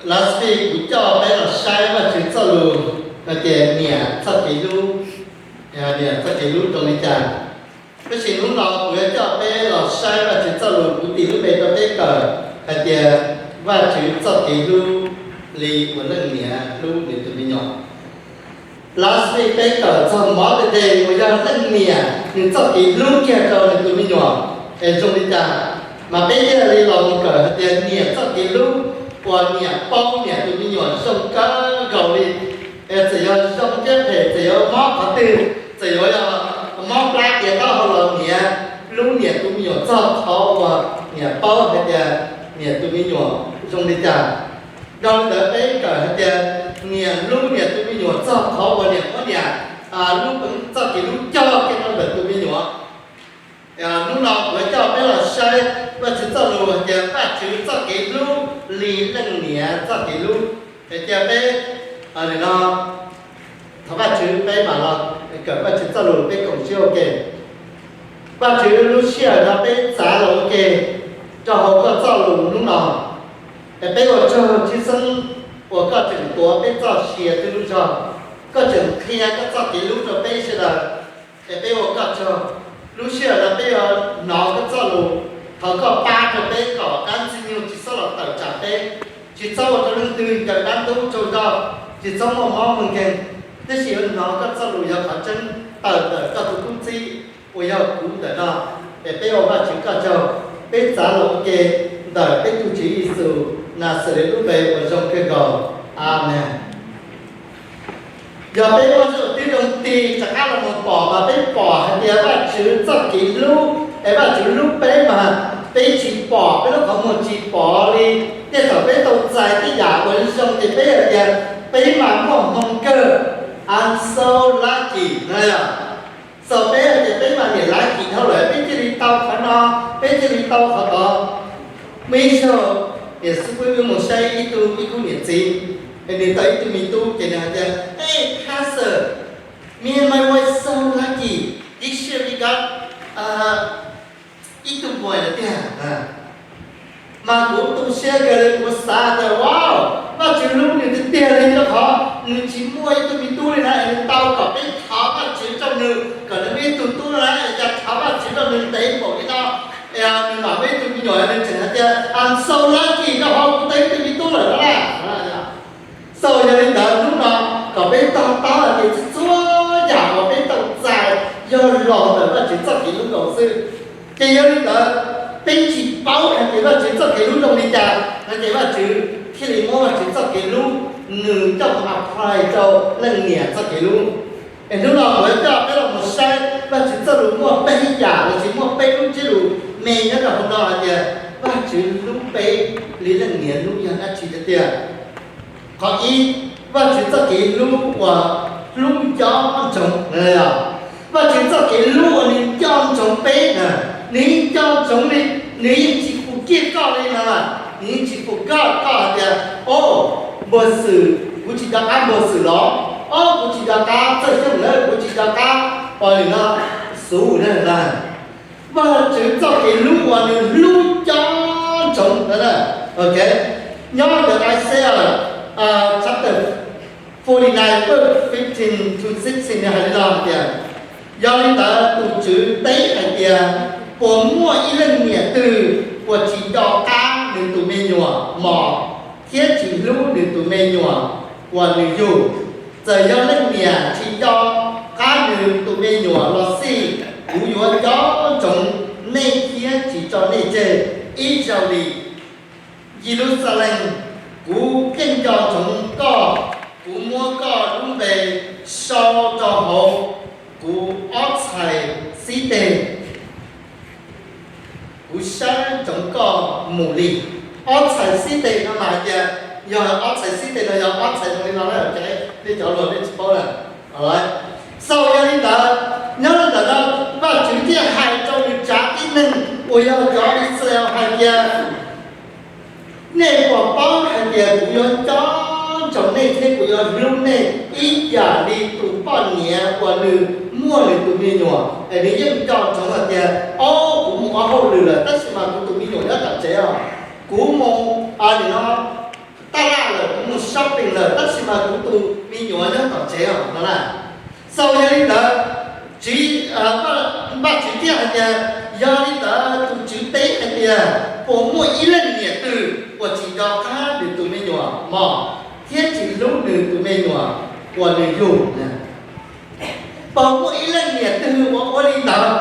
Last week kuv coj peb los saib Vajtswv txoj lus hais tias niam txoj kev hlub, niam txoj kev hlub zoo li cas. Tab sis hnub no kuv yuav coj peb los saib Vajtswv txoj lus, kuv tis lub npe rau peb kawm hais tias Vajtswv txoj kev hlub li uas leej niam hlub nws tus me nyuam. Last week peb kawm txog mother day uas yog leej niam nws txoj kev hlub kiag rau nws tus me nyuam es zoo li cas, mas peb thiaj li los mus kawm hais tias niam txoj kev hlub uas niam paub niam tus me nyuam zoo kawg nkaus li. Es txawm yog zoo thiab phem, txawm yuav mob qhov twg, txawm yuav yog mob plab tiav taub hau los niam hlub niam tus me nyuam txog qhov uas niam paub hais tias niam tus me nyuam zoo li cas. Dhau li ntawd peb kawm hais tias niam hlub niam tus me nyuam txog qhov uas niam muab niam lub txoj kev hlub cog kiag rau ntawm tus me nyuam. Hnub no kuv yuav coj peb los saib Vajtswv txoj lus hais tias Vajtswv txoj kev hlub li leej niam txoj kev hlub. Es cia peb, no, thov Vajtswv peb mam los kawm Vajtswv txoj lus, peb koom siab ua ke. Vajtswv, lub sij hawm no peb txav los ua ke rau hauv koj txoj lus hnub no, es peb ua tsaug tshwj xeeb uas koj tseem tuav peb txoj sia twb lub zog, koj tseem qhia koj txoj kev hlub rau peb sawv daws, es peb ua koj tsaug. Lub sij hawm no peb yuav hnov koj txoj lus, thov koj pab rau peb kom dab Ntxwg Nyoog tsis txhob los tawm tsam peb, tsis txhob ua rau leej twg ncaws dab ntub tsaug zog, tsis txhob muaj mob muaj nkeeg, tab sis yuav hnov koj txoj lus yog qhov tseeb tawm ntawm koj tus tub txib uas yog kuv ntawm no. Es peb ua Vajtswv koj tsaug, peb txav los ua ke ntawm peb tus Tswv Yexus Naxales lub npe uas zoo kawg nkaus. Amees. Yog peb muaj lub siab zoo tig rov qab los mus pom mas peb pom hais tias Vajtswv txoj kev hlub, es Vajtswv hlub peb mas peb tsis pom, peb lub qhov muag tsis pom li. Tej thaum peb tau txais tej yam uas zoo ces peb hais tias peb mas muaj hmoo kawg, I'm so lucky no. Txaus peb hais tias peb mas niam lucky dhau lawm, peb thiaj li tau qhov no, peb thiaj li tau qhov tod. Muaj ib zaug niam xib fwb wb mus saib ib tug ib khub niam txiv, es nws tau ib tug me tub ces nws hais tias, Hey pastor, me and my wife so lucky, this year we got ib tug boy lawm tiag. Mas kuv tu siab kawg li, kuv xav tias, Wow, Vajtswv hlub nws tiag tiag li, rau qhov nws tsis muaj ib tug me tub li na, es nws tau kom peb thov Vajtswv rau nws kom nws muaj ib tug tub na, es cas thov Vajtswv rau nws ntev npaum li no, es nws mam muaj ib tug me nyuam, nws tseem hais tias, I'm so lucky, rau qhov kuv tau ib tug me tub lawm no na. So yog li ntawd hnub no kom peb to taub hais tias txhua txhua yam uas peb tau txais yog los ntawm Vajtswv txoj kev hlub nkaus xwb. Ces yog li ntawd peb tsis paub hais tias Vajtswv txoj kev hlub zoo li cas no ces Vajtswv thiaj li muab Vajtswv txoj kev hlub nws coj mus apply rau leej niam txoj kev hlub. Es hnub no kuv yuav coj peb los mus saib Vajtswv txoj lus muaj peb yam los sis muaj peb lub ntsiab lus me nyob rau hauv no hais tias Vajtswv hlub peb li leej niam hlub yog dab tsi tiag tiag. Qhov ib, Vajtswv txoj kev hlub uas hlub nco ntsoov. Vajtswv txoj kev hlub uas nws nco ntsoov peb na, nws yeej nco ntsoov li, nws yeej tsis forget koj li no, nws yeej tsis forget koj hais tias, O, Npuag Xwm, kuv tsis nco qab Npuag Xwm los, O, kuv tsis nco qab Txawj Xyooj lawm, kuv tsis nco qab pog li no, Xub na. Vajtswv txoj kev hlub uas nws hlub nco ntsoov ntawd na. Ok, nyob ntawm Isaiah chapter forty nine verse fifteen to sixteen nws hais li no hais tias, Yog li ntawd tus Tswv teb hais tias, puas muaj ib leej niam twg uas tsis nco qab nws tus me nyuam mos thiab tsis hlub nws tus me nyuam uas nws yug? Txawm yog leej niam tsis nco qab nws tus me nyuam los xij, kuv yuav nco ntsoov nej thiab tsis tso nej tseg. Ib zaug li, Yeluxalees, kuv yeej nco ntsoov koj, kuv muab koj lub npe sau rau hauv kuv ob txhais xib teg, kuv saib ntsoov koj mus li. Ob txhais xib teg no mas hais tias, yog ob txhais xib teg no yog ob txhais zoo li no na, nej cov luag nej tsis paub lawm. Xaus yog li ntawd, nyob li ntawd no Vajtswv thiaj hais rau nws tsav tib neeg uas yog cov Israel hais tias, nej puas paub hais tias kuv yuav nco ntsoov nej thiab kuv yuav hlub nej ib yam li tus poj niam uas nws muaj nws tus me nyuam, es nws yeej nco ntsoov hais tias, O, kuv mus ua hauj lwm lawm tab sis mas kuv tus me nyuam nyob tom tsev os, kuv mus, nim no taj laj lawm shopping lawm, tab sis mas kuv tus me nyuam nyob tom tsev os no na. Xaus yog li ntawd, Vajtswv thiaj hais tias, yog li ntawd tus Tswv teb hais tias, puas muaj ib leej niam twg uas tsis nco qab nws tus me nyuam mog, thiab tsis hlub nws tus me nyuam uas nws yug? Puas muaj ib leej niam twg uas ua li ntawd?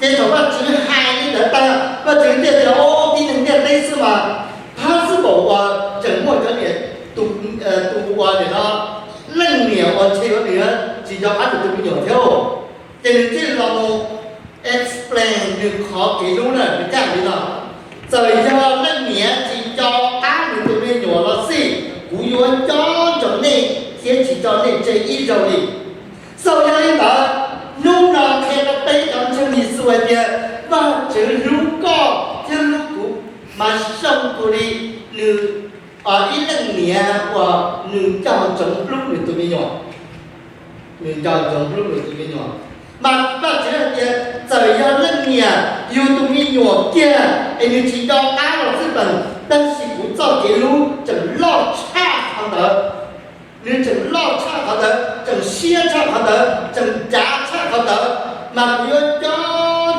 Ces thaum Vajtswv hais li ntawd tag, Vajtswv thiaj tias, o, tib neeg ntiaj teb xwb mas, phab xwb npaum uas tseem muaj cov niam, tus, tus uas nim no leej niam uas ntshe yuav nws tsis nco qab nws tus me nyuam thiab. Ces nws thiaj los mus explain nws qhov kev hlub na, nws thiaj hais li no, txawm yog leej niam tsis nco qab nws tus me nyuam los xij, kuv yuav nco ntsoov nej thiab tsis tso nej tseg ib zaug li. Xaus yog li ntawd, hnub no qhia rau peb cov ntseeg Yexus hais tias Vajtswv hlub koj thiab hlub kuv mas zoo nkaus li nws, ib leej niam uas nws nco ntsoov hlub nws tus me nyuam. Nws nco ntsoov hlub nws tus me nyuam. Mas Vajtswv hais tias txawm yog leej niam yug tus me nyuam kiag es nws tsis nco qab los xij peem, tab sis kuv txoj kev hlub tseem loj tshaj qhov ntawd. Nws tseem loj tshaj qhov ntawd, tseem siab tshaj qhov ntawd, tseem cav tshaj qhov ntawd, mas kuv yuav nco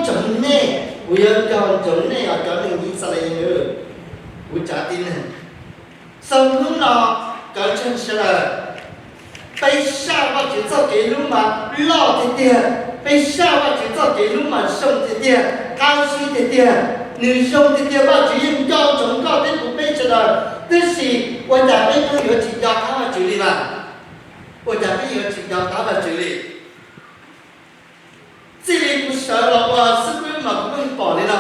ntsoov nej, kuv yuav nco ntsoov nej os cov neeg Yixalayees, kuv cov tib neeg. Xaus hnub no, cov ntseeg sawv daws, peb saj Vajtswv txoj kev hlub mas loj tiag tiag, peb saj Vajtswv txoj kev hlub mas zoo tiag tiag, qab zib tiag tiag. Nws zoo tiag tiag, Vajtswv yeej nco ntsoov koj thiab kuv peb sawv daws, tab sis ua cas peb pheej yuav tsis nco qab Vajtswv li mas? Ua cas peb yuav tsis nco qab Vajtswv li? Txij li kuv sawv los ua xib fwb mas kuv pheej pom li no,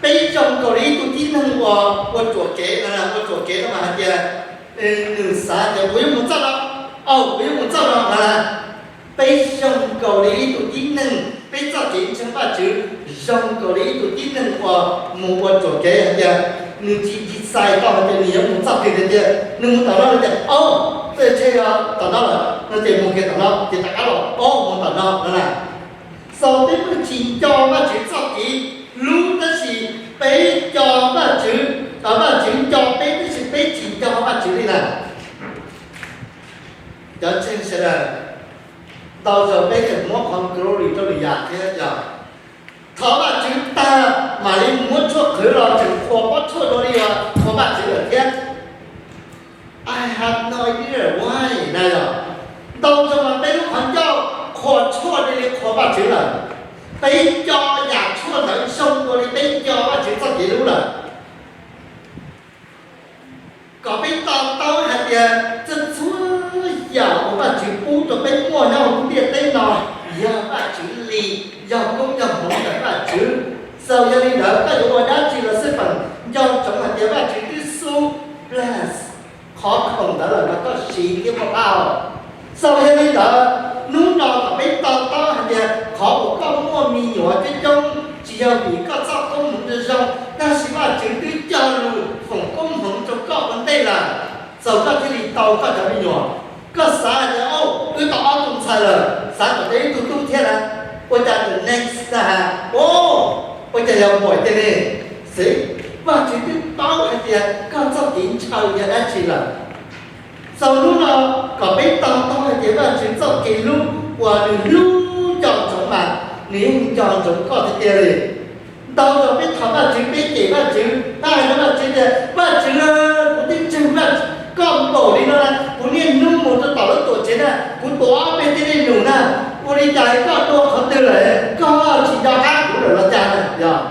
peb zoo nkaus li ib tug tib neeg uas ua ruam kev no, ua ruam kev no mas hais tias, nws xav tias kuv yuav mus txoj no, au kuv yuav mus txoj no no na. Peb zoo nkaus li ib tug tib neeg, peb txoj kev ntseeg Vajtswv zoo nkaus li ib tug tib neeg uas mus ua ruam kev hais tias, nws tsis decide tau hais tias nws yuav mus txoj twg tiag tiag, nws mus tom no tias, au, tej tsheb yog tom no lawm no ces mus kiag tom no, ces rov qab los, au, mus tom no no na. Xaus peb pheej tsis nco Vajtswv txoj kev hlub tab sis peb nco Vajtswv, Vajtswv nco peb tab sis peb tsis nco Vajtswv li lawm. Cov ntseeg sawv daws, ntau zaus peb tseem muab qhov glory rau lwm yam thiab yog. Thov Vajtswv tag mam li muab tshuaj qhwv los tseem qhuas pob tshuaj dua li uas qhuas Vajtswv lawm thiab. I have no idea why na yog. Ntau zaus mas peb lub qhov ncauj qhuas tshuaj li li qhuas Vajtswv lawm. Peb nco yam tshuaj ntawd zoo dua li peb nco Vajtswv txoj kev hlub lawm. Kom peb to taub hais tias txhua txhua yam uas Vajtswv pub rau peb muaj nyob hauv lub ntiaj teb no yog Vajtswv li, yog koob yog hmoov ntawm Vajtswv. Xaus yog li ntawd koj yuav ua dab tsi los xij peem, nco ntsoov hais tias Vajtswv twb xub bless qhov khoom ntawd lawm los koj siv thiab muaj phaj. Xaus yog li ntawd, hnub no kom peb to taub hais tias qhov uas koj muaj me nyuam coob coob tsis yog vim koj txoj koob hmoov zoo zoo, tab sis Vajtswv twb cog lus foom koob hmoov rau koj ua ntej lawm. Xaus koj thiaj li tau koj cov me nyuam. Koj xav hais tias, o, wb tau ob tug ntxhais lawm, xav kom tau ib tug tub thiab na, ua cas the next na has, o, ua cas yog boy tiag ne? Xwb, Vajtswv twb paub hais tias koj txoj kev ntshaw yog dab tsi lawm. Xaus hnub no kom peb to taub hais tias Vajtswv txoj kev hlub uas nws hlub nco ntsoov mas nws yeej nco ntsoov koj tiag tiag li. Ntau zaus peb thov Vajtswv, peb cem Vajtswv, peb hais rau Vajtswv tias, Vajtswv, kuv twb ntseeg Vajtswv, koj npaum li no na, kuv niaj hnub mus rau tom lub tuam tsev na, kuv tuav ob peb tib neeg nus na, ua li cas koj dua qhov twg lawm, koj tsis nco qab kuv lawm los cas na yog?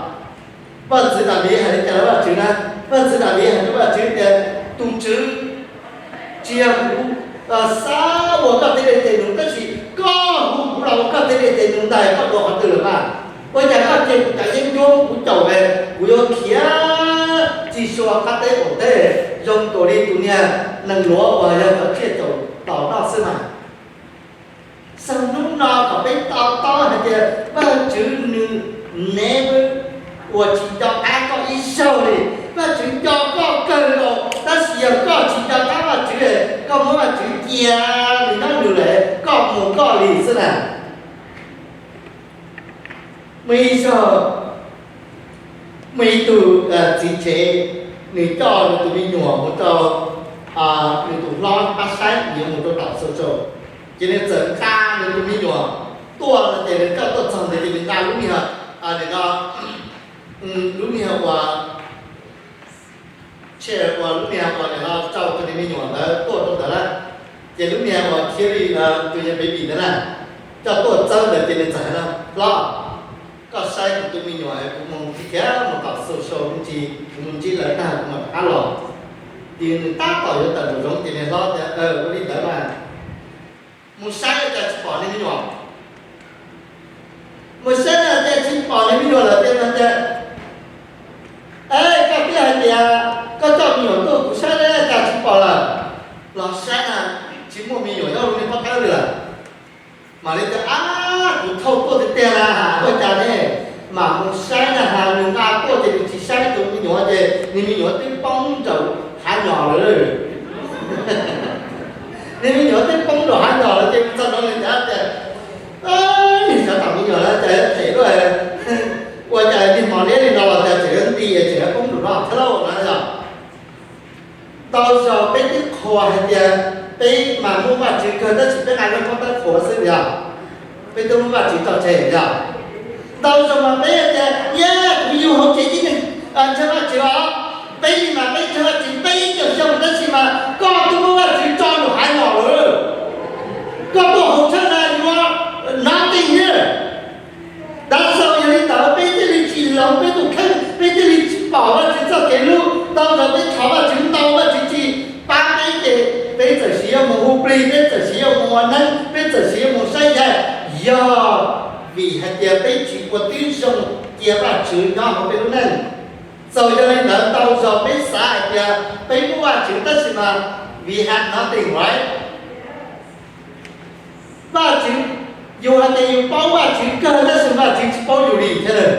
Vaj ntxwv Daviv hais li cas rau Vajtswv na? Vaj ntxwv Daviv hais rau Vajtswv tias, tus Tswv, tsis yog kuv xav ua koj tib neeg tes nus, tab sis koj hu kuv los ua koj tib neeg tes nus ntag, koj dua qhov twg lawm mas? Ua cas koj cia kuv cov yeeb ncuab kuv caum es kuv yuav khiav txij sua qab teb qaum teb zoo nkaus li tus niag nees luav uas yog cov tsiaj caum taus noj xwb mas? Xaus hnub no kom peb to taub hais tias Vajtswv nws never uas tsis nco qab koj ib zaug li. Vajtswv nco koj kawg nkaus, tab sis yog koj tsis nco qab Vajtswv, koj muab Vajtswv cia li nyob nws lawm, koj mus koj li xwb na. Muaj ib zaug, muaj ib tug txiv tsev, nws coj nws tus me nyuam mus rau nws tus hlob pab saib, nws yuav mus rau tom social, ces nws txawm nqa nws tus me nyuam tuaj no ces nws coj tuaj txog ntawd ces nws nqa lub niag, no, lub niag uas, chair uas lub niag uas no rau tus me nyuam ntawd tuaj rau ntawd na. Ces lub niag uas thiaj li tus yog baby ntawd na, coj tuaj txawb ntawd ces nws txawm hais no, Hlob, koj saib kuv tus me nyuam, kuv mus tib kiag mus tom social me ntsis, kuv mus ntsib lawv tag kuv mam rov qab los. Ces nws tab tom yuav tawm nraum zoov ces niag hlob tias, Ua li ntawd mas mus saib ua cas tsis pom niag me nyuam. Mus saib no ces tsis pom niag me nyuam lawm ces no ces, E, koj twb hais tias koj coj me nyuam tuaj kuv saib ua cas tsis pom lawm. Los saib na, tsis muaj me nyuam nyob hauv niag pob tawb li lawm. Mam li tias, Ab, kuv thauj tuaj tiag tiag na, ua cas ne? Mam mus saib na has, nws nqa tuaj ces nws tsis saib tus me nyuam ces niag me nyuam twb poob nraum hav nyom lawm. Niag me nyuam twb poob nraum hav nyom lawm ces txog nraud nws cav tias, Niag xyov tom me nyuam lawm cas them luaj, ua cas niag hmo liab li no los cas tseem yuav nti tseem yuav poob nraum no thiab lauj no yog. Ntau zaus peb twb qhuas hais tias peb mas muaj Vajtswv kawg tab sis peb nqa lub pob tawb qhuas xwb yog, peb twb muab Vajtswv tso tseg yog. Ntau zaus mas peb tias, Yog kuv yug hauv tsev tib neeg ntseeg Vajtswv os, peb li mas peb ntseeg Vajtswv peb ib txwm xyoo tab sis mas koj twb muab Vajtswv tso nraum hav nyom lawm, koj tuaj hauv tsheb na yuav nothing here. Dav xaus yog li ntawd peb thiaj li tsis hloov peb tus kheej, peb thiaj li tsis pom Vajtswv txoj kev hlub. Ntau zaus peb thov Vajtswv ntau Vajtswv tsis pab peb ces peb txawm siv yuav mus hu plig, peb txawm siv yuav mus ua neeb, peb txawm siv yuav mus saib yaig. Yog vim hais tias peb tsis ua tib zoo cia Vajtswv nyob hauv peb lub neej. Txaus yog li ntawd ntau zaus peb xav hais tias peb muaj Vajtswv tab sis mas we have nothing, right? Vajtswv, yus hais tias yus paub Vajtswv kawg tab sis Vajtswv tsis paub yus li thiab lawm.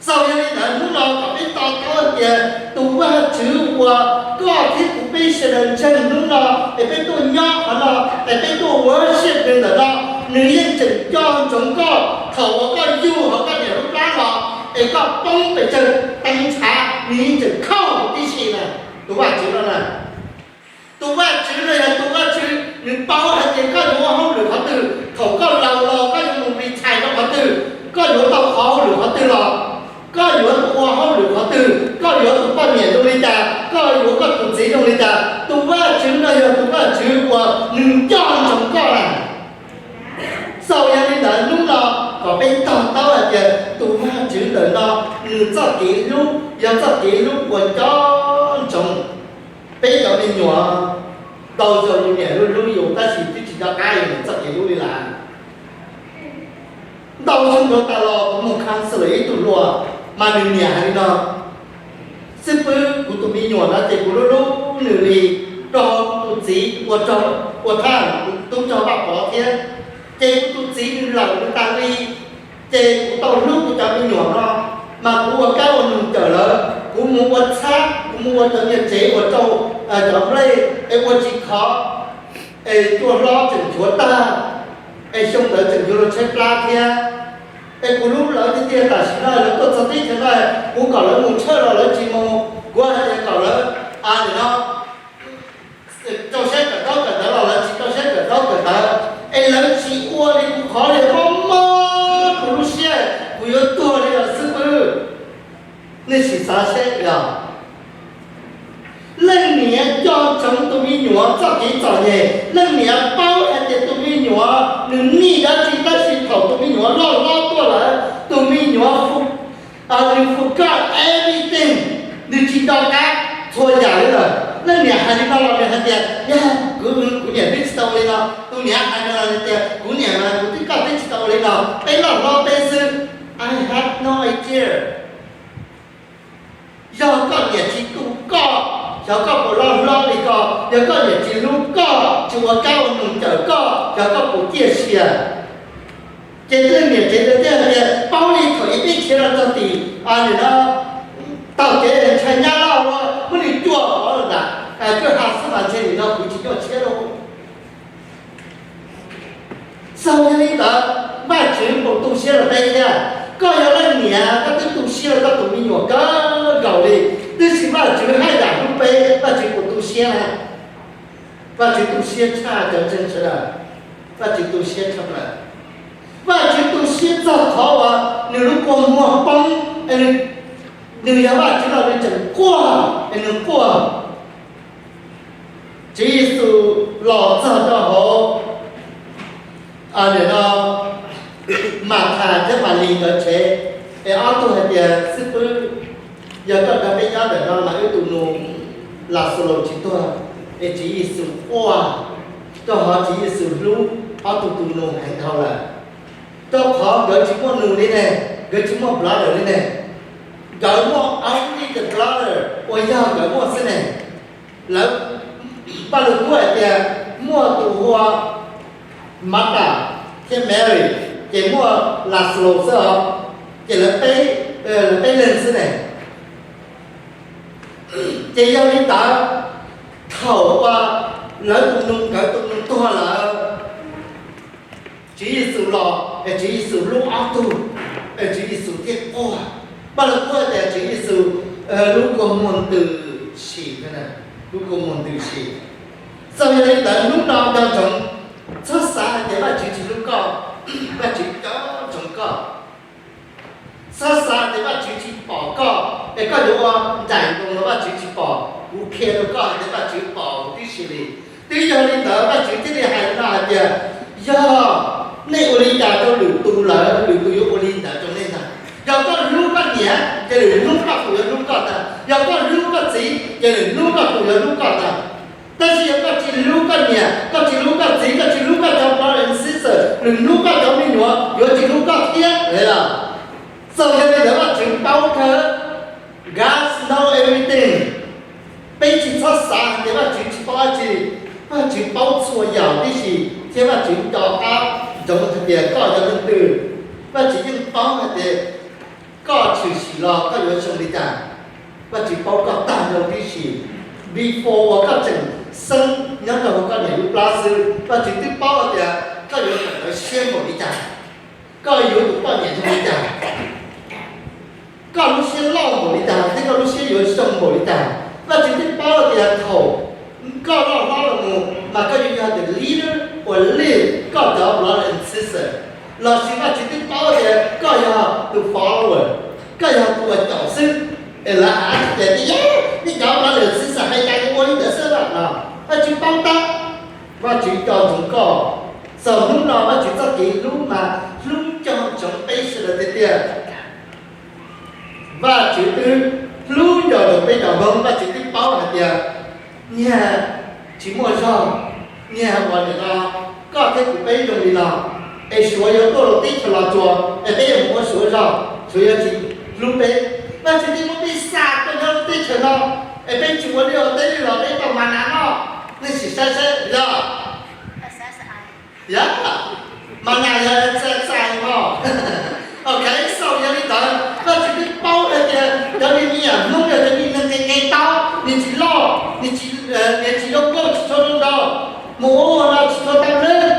Txaus yog li ntawd hnub no kom peb to taub hais tias tus Vajtswv uas koj thiab kuv peb sawv daws ntseeg hnub no es peb tuaj nyob qhov no es peb tuaj worship nws ntawm no, nws yeej tseem nco ntsoov koj thaum uas koj yug hauv koj niam lub plab los es koj poob pes tsawg teev ntshav nws yeej tseem khauj tib si na. Tus Vajtswv no na, tus Vajtswv no yog tus Vajtswv nws paub hais tias koj yuav ua hauj lwm qhov twg, thaum koj laus los koj yuav mus retire rau qhov twg, koj yuav tau qhov hauj lwm qhov twg los, koj yuav ua hauj lwm qhov twg, koj yuav tus poj niam zoo li cas, koj yuav koj tus txiv zoo li cas. Tus Vajtswv no yog tus Vajtswv uas nws nco ntsoov koj na. Txaus yog li ntawd hnub no kom peb to taub hais tias tus Vajtswv ntawm no nws txoj kev hlub yog txoj kev hlub uas nco ntsoov. Peb cov me nyuam, ntau zaus yus niam hlub hlub yus tab sis twb tsis nco qab yus niam txoj kev hlub li lawm. Ntau xyoo dhau tas los kuv mus counselor ib tug hluas, mas nws niam hais li no, Xib fwb, kuv tus me nyuam no ces kuv hlub hlub nws li, rau kuv tus txiv ua, ua thaj tub rog Vaj Pov thiab, ces kuv tus txiv nws lawm nws tas li, ces kuv tau hlub kuv cov me nyuam no, mas kuv ua kab ua num cawm lawv, kuv mus ua txhab, kuv mus ua cov niag tsev uas rau cov nplej es ua tsis khov, es cua hlob tseem chuav tag, es xyoo ntawd tseem yuav luag tshaib plab thiab. Es kuv hlub lawv tiag tiag, tam sim no lawv tuaj txog teb chaws no, kuv kom lawv mus tshawj los lawv tsis mus, kuv hais tias kom lawv, a, nim no rau siab kawm ntaub kawm ntawv los lawv tsis rau siab kawm ntaub kawm ntawv, es lawv tsis ua li kuv qhov li, mob mob kuv lub siab, kuv yuav tuag li os xib fwb. Nej sim xav seb yog leej niam nco ntsoov tus me nyuam txoj kev txom nyem, leej niam paub hais tias tus me nyuam nws nij dab tsi tab sis thaum tus me nyuam loj hlob tuaj lawm, tus me nyuam nws forgot everything, nws tsis nco qab txhua yam li lawm. Leej niam hais li no los nws hais tias, Yog kuv, kuv niam twb tsis tau ua li no. Tus niam hais no los tias, Kuv niam mas kuv twb, koj twb tsis tau ua li no, peb loj hlob peb xwb. I have no idea. Yog koj niam tsis tu koj, xyov koj puas loj hlob li ko. Yog koj niam tsis hlub koj, tsis ua kab ua num cawm koj, xyov koj puas ciaj sia. Ces leej niam tsev tiag tiag tias, Paub li, thaum ub peb khiav los txog tim, nim no taug kev ntshai nyab loj ua muab nws cuam pov lawm ntag, kwj ha xwb mas ntshe nim no kuv tsis nyuaj siab lauj. Txaus yog li ntawd, Vajtswv puas tu siab rau peb thiab? Koj yog leej niam koj twb tu siab rau koj tus me nyuam kawg nkaus li, tiam sis Vajtswv haj yam hlub peb, Vajtswv puas tu siab na? Vajtswv tu siab tshaj cov ntseeg sawv daws. Vajtswv tu siab tshaj plaws. Vajtswv tu siab txog qhov uas nws lub kua muag poob, nws yog Vajtswv los nws tseem quaj, es nws quaj. Tswv Yexus los txog rau hauv, nim no Mathas thiab Malis nkawd tsev, es ob tug hais tias, Xib fwb, yog koj nrog peb nyob ntawm no mas wb tus nus Laxalus tsis tuag. Es Tswv Yexus quaj, rau qhov Tswv Yexus hlub ob tug tus nus heev dhau lawm. Rau qhov nkawd tsis muaj nus li ne, nkawd tsis muaj brother li ne, nkawd muaj only the brother uas yog nkawd muaj xwb ne. Lawv, Paj Lug Kub hais tias muaj tus hu ua Martha thiab Mary, ces muaj Laxalus xwb os, ces lawv peb, lawv peb leeg xwb ne. Ces yog li ntawd, thaum uas lawv tus nus, nkawd tus nus tuag lawm, Tswv Yexus los es Tswv Yexus hlub ob tug, es Tswv Yexus thiaj quaj. Paj Lug Kub hais tias Tswv Yexus lub kua muag ntws si, lub kua muag ntws si. Txawm yog li ntawd hnub no nco ntsoov, txhob xav hais tias Vajtswv tsis hlub koj, Vajtswv nco ntsoov koj. Txhob xav tias Vajtswv tsis pom koj, es koj yuav ua nraim nkaus los Vajtswv tsis pom. Kuv qhia rau koj hais tias Vajtswv pom huv tib si li. Twb yog li ntawd Vajtswv thiaj li hais no hais tias, yog nej ua li cas rau lwm tus lawm, lwm tus yuav ua li ntawd rau nej ntag. Yog koj hlub koj niam, ces lwm hnub koj tus yuav hlub koj ntag. Yog koj hlub koj txiv, ces lwm hnub koj tus yuav hlub koj ntag. Tab sis yog koj tsis hlub koj niam, koj tsis hlub koj txiv, koj tsis hlub koj cov brother and sister, lwm hnub koj cov me nyuam yuav tsis hlub koj thiab. Txawm yog li ntawd Vajtswv paub kawg. God knows everything. Peb tsis txhob xav hais tias Vajtswv tsis paub dab tsi. Vajtswv paub txhua yam tib si, thiab Vajtswv nco qab ntsoov hais tias koj yog leej twg. Vajtswv yeej paub hais tias koj tshwm sim los koj yuav zoo li cas. Vajtswv paub koj tag nrho tib si. Before uas koj tseem xeeb nyob rau hauv koj niam lub plab xwb, Vajtswv twb paub hais tias koj yuav tawm siab npaum li cas, koj yuav tus poj niam zoo li cas, koj lub siab loj npaum li cas thiab koj lub siab yuav zoo npaum li cas. Vajtswv twb paub hais tias thaum koj loj hlob los mus mas koj yuav yog tus leader uas lead koj cov brother and sister. Lossis Vajtswv twb paub tias koj yog tus follower, koj yog tus uas caum xwb. Es lawv hais tias, nej cov brother and sister hais cas yuav ua li ntawd xwb no. Vajtswv paub tab, Vajtswv nco ntsoov koj. Txog hnub no Vajtswv txoj kev hlub mas hlub nco ntsoov peb sawv daws tiag tiag. Vajtswv twb hlub nco ntsoov peb cov Hmoob, Vajtswv twb paub hais tias nyias tsis muaj zog, nyias ua li no, koj thiab kuv peb zoo li no, es Suav yuav tuaj rau teb chaws Los Tsuas es peb yuav mus ua Suav zog, Suav yuav tsis hlub peb. Vajtswv twb muab peb xa tuaj nyob rau teb chaws no, es peb tsis ua liaj ua teb li los peb tau mas nas noj. Nej sim saib saib yog, yog mas nas yog txais no. Ok, xaus yog li ntawd Vajtswv twb paub hais tias cov niag me nyuam Hmoob yog cov niag neeg nqe nqe taub, niag tsis loj, niag tsis, niag tsis zoo nkauj tsis tshua zoo nraug, mus ua ua no tsis tshua tau neeg,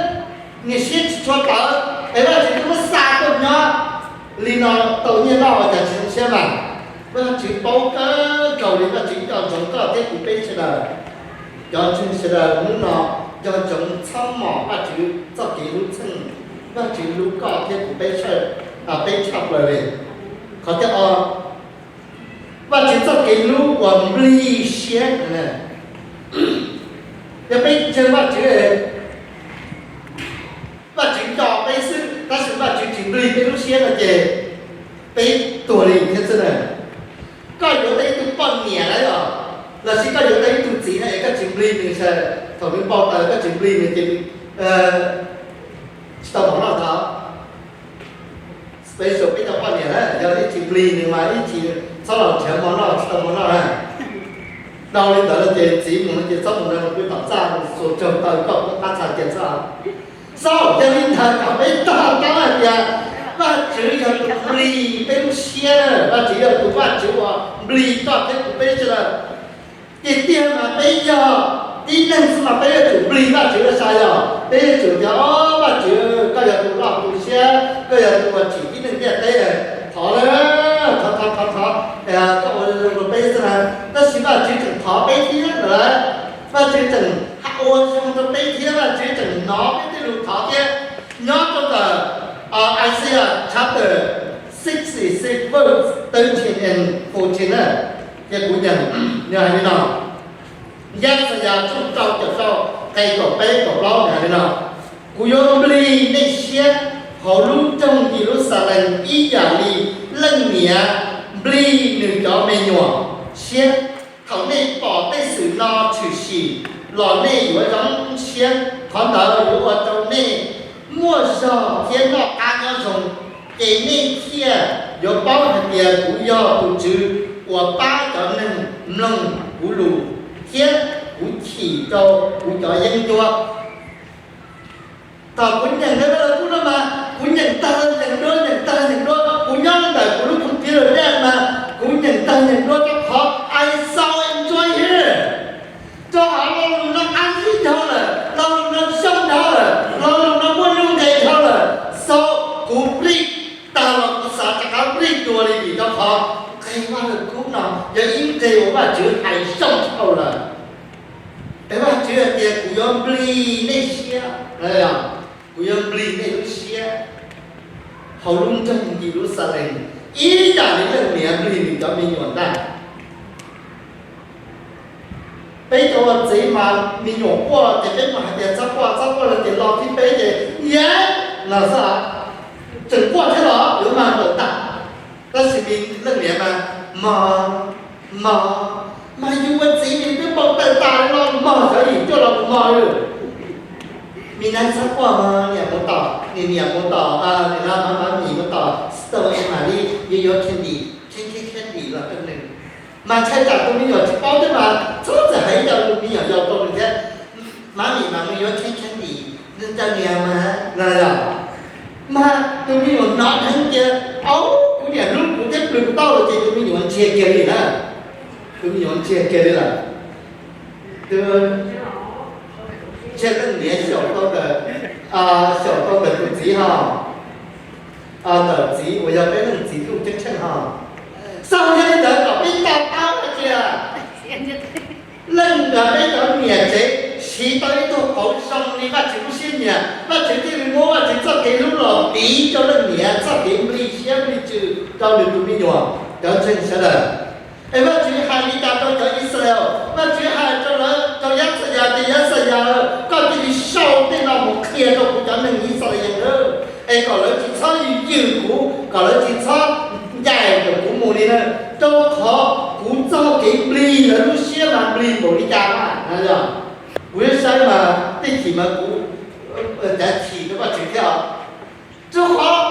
niag siab tsis tshua tawv, es Vajtswv twb muab xa tuaj nyob li no tau nyiaj noj ua cas tsis zoo siab mas. Vajtswv paub kawg nkaus li, Vajtswv nco ntsoov koj thiab kuv peb sawv daws. Cov ntseeg sawv daws hnub no nco ntsoov txhob mom Vajtswv txoj kev hlub txheej, Vajtswv hlub koj thiab kuv peb, peb tshaj plaws li. Qhov thib ob, Vajtswv txoj kev hlub uas nplig siab. Yog peb ntseeg Vajtswv, Vajtswv nco peb xwb tab sis Vajtswv tsis nplig peb lub siab no ces peb tuag li thiab xwb na. Koj yuav tau ib tug poj niam na yom, lossis koj yuav tau ib tug txiv na es koj tsis nplig nws, thaum nws npau taws koj tsis nplig nws ces tsis tau mov noj tod. Special peb cov poj niam na, yog ib tsis nplig nws mas ib tsis txhob los nrhiav mov noj, tsis tau mov noj na. Dhau li ntawd los ces txiv mus no ces txhob mus nrog peb tom txaj mus xuas tsaug taw koj poob qab txha cia txhob. Xaus, yog li ntawd kom peb to taub hais tias Vajtswv yog tus nplig peb lub siab, Vajtswv yog tus Vajtswv uas nplig koj thiab kuv peb sawv daws. Tiag tiag mas peb yog tib neeg xwb mas peb yuav tsum nplig Vajtswv lawm sas yog peb yuav tsum tias, o Vajtswv, koj yog tus loj tus siab, koj yog tus uas tsim tib neeg ntiaj teb, thov, thov thov thov, koj ua zoo rau peb xwb na. Tab sis Vajtswv tseem thov peb thiab ntawd, Vajtswv tseem ua ua zoo rau peb thiab Vajtswv tseem hnov peb tej lus thov thiab. Nyob rau ntawm Isaiah chapter sixty-six verse thirteen and fourteen na, ces kuv nyeem nws hais li no. Yaxayas tshooj rau caum rau nqe kaum peb kaum plaub nws hais li no: Kuv yuav nplig nej siab hauv lub nroog Yeluxalees ib yam li leej niam nplig nws cov me nyuam siab. Thaum nej pom tej xwm no tshwm sim los nej yuav zoo siab, qhov ntawd yuav ua rau nej muaj zog thiab noj qab nyob zoo. Ces nej thiaj yuav paub hais tias kuv yog tus Tswv uas pab cov neeg mloog kuv lus, thiab kuv chim rau kuv cov yeeb ncuab. Thaum kuv nyeem Vajluskub no mas kuv nyeem tag nyeem dua, nyeem tag nyeem dua, kuv nyob ntawm kuv lub computer dej mas kuv nyeem tag nyeem dua rau qhov I so enjoy it. Rau qhov lo lus no qab zib dhau lawm, lo lus no zoo dhau lawm, lo lus no muaj nuj nqes dhau lawm. So kuv nplij tag los kuv xav rov qab nplij dua li vim rau qhov nqe Vajluskub no yog ib nqe uas Vajtswv hais zoo dhau lawm. Es Vajtswv hais tias kuv yuav nplig nej siab, kuv yuav nplig nej lub siab hauv lub nroog Yeluxalees ib yam li leej niam nplig nws cov me nyuam ntag. Peb cov ua txiv mas me nyuam quaj ces peb mas hais tias txhob quaj, txhob quaj, los tias los thib peb ces yeej los xwb, tseem quaj thiab los yuav mas ntawm ntag. Tab sis me leej niam mas mog, mog, mas yus ua txiv me twb npau taws tas li los mog, xyov yim cuaj los kuv mog li. Me nab txhob quaj mog, niam mus tom, niam, niam mus tom, niam no mab, mab mis mus tom store es mam li yuav yuav candy, candy, candy los rau nws. Mas ntshai tsam tus me nyuam tsis paub thiab mas txhob txawm hais ib yam li me nyuam yaus rau nws thiab. Mab mis mas mus yuav candy, nws cov niam mas no yog. Mas tus me nyuam hnov dheev tias, au, kuv niam hlub kuv thiab plhws kuv tau lawm ces tus me nyuam ntsiag kiag li na. Tus me nyuam ntsiag kiag li lawm. Tus, ntshe leej niam xyaum tau ntawm, xyaum tau ntawm tus txiv ho, ntawm txiv uas yog peb leej txiv tub ceeb tsheej ho. Xav yog li ntawd kom peb to taub hais tias leej, peb cov niam tsev siv tau ib tug qauv zoo li Vajtswv lub siab nyiam, Vajtswv thiaj li muab Vajtswv txoj kev hlub los piv rau leej niam txoj kev nplig siab nplig ntsws rau nws tus me nyuam. Cov ntseeg sawv daws, es Vajtswv hais li cas rau cov Yixalayees? Vajtswv hais rau lawv, rau Yaxayas tias, Yaxayas, koj cia li sau tej no mus qhia rau kuv cov neeg Yixalayees lawm, es kom lawv tsis txhob yws yws kuv, kom lawv tsis txhob ncaim ntawm kuv mus li na, rau qhov kuv txoj kev nplig lawv lub siab mas nplig npaum li cas na. Kuv yuav saib mas tej chim mas kuv cav chim rau Vajtswv thiab os. Rau qhov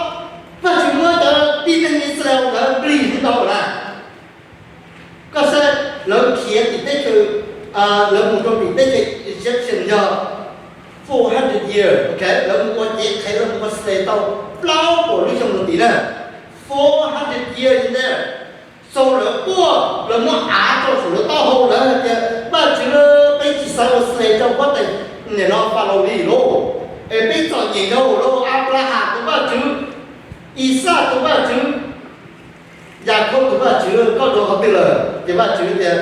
Vajtswv muab cov tib neeg Yixalayees ntawd nplig heev ntau na. Koj saib, lawv khiav tim teb chaws, lawv mus rau tim teb chaws Egyptian yog four hundred years, ok, lawv mus ua cev qhev, lawv mus ua slave tau plaub puas lub xyoo rau tim na. Four hundred years in there. Xaus lawv quaj, lawv muab av rau saum lawv taub hau, lawv hais tias, Vajtswv, peb tsis xav ua slave rau huab tais, nim no Falaus li lauj, es peb txom nyem dhau lawm. Anplaham tus Vajtswv, Ixaj tus Vajtswv, Yakhaub tus Vajtswv, koj dua qhov twg lawm? Ces Vajtswv tias,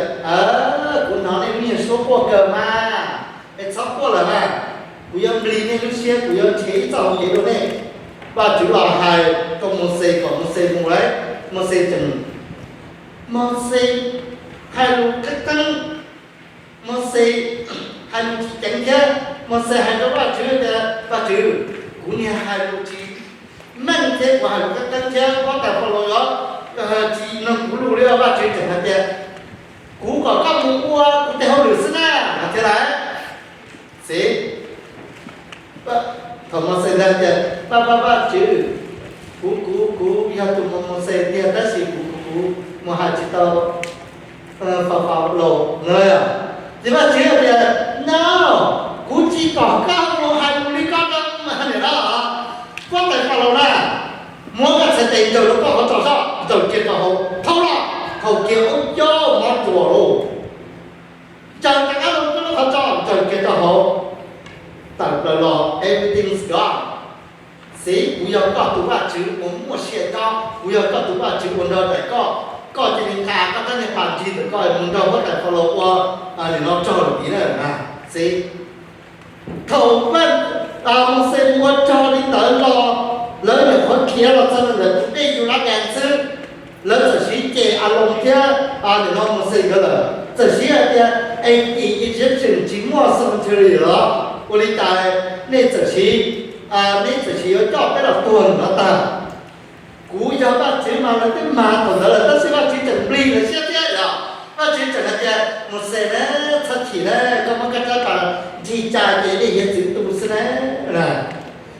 kuv hnov nej lub niag suab quaj kawg mas, es txhob quaj lawm mas, kuv yuav nplig nej lub siab, kuv yuav nrhiav ib txoj hau kev rau nej. Vaj Tswv los hais rau Mauxes kom Mauxes mus lawm, Mauxes tseem, Mauxes hais lus qeeb qeeb, Mauxes hais lus tsis ceev thiab, Mauxes hais rau Vaj Tswv tias, Vaj Tswv, kuv niag hais lus tsis meej thiab kuv hais lus qeeb qeeb thiab huab tais Falaus yuav tsis mloog kuv lus li. Vaj Tswv tseem hais tias, kuv kom koj mus ua kuv tes hauj lwm xwb na, hais tias lawm. Xib, thaum Mauxes ntag tias, Vaj, Vaj, Vaj Tswv, kuv, kuv, kuv yog tus Mauxes tiag tab sis kuv, kuv, kuv mus hais tsis tau Falaus no. Ces Vaj Tswv hais tias, no, kuv tsis kom koj mus hais lus li koj no mas niam no, huab tais Falaus na, muab koj txhais tes ncaws rau koj qhov tsos soj, ncaws kiag rau hauv, thau los thau kiag ub coj mob ruas lauj. Ncaws rov qab rau koj lub qhov tsos, ncaws kiag rau hauv, tawm plaws los everything is gone. Xib, kuv yog koj tus Vaj Tswv uas muaj sia nyob, kuv yog koj tus Vaj Tswv uas nrog nraim koj, koj cia li nqa koj rab niag pas nrig ntawm koj mus nrog huab tais Falaus ua nim no raug lawm tid na. Xib, Thaum Mauxes mus ua rog li ntawd los, lawv nyuam qhuav khiav los txog ntawm tus dej Yurdanes xwb, lawv txawm siv cem Aloos thiab nim no Mauxes nkawd lawm, txawm siv hais tias, Es tim Egyptian tsis muaj cemetery los? Ua li cas nej txawm siv, nej txawm siv yuav coj peb los tuag no tag? Kuv yog Vajtswv mas lawv twb mag thaum ntawd lawm, tab sis Vajtswv tseem nplig lawv siab thiab yom. Vajtswv tseem hais tias, Mauxes na, txhob chim na, koj muab koj rab pas nrig cai ces dej hiav txwv tu xwb na.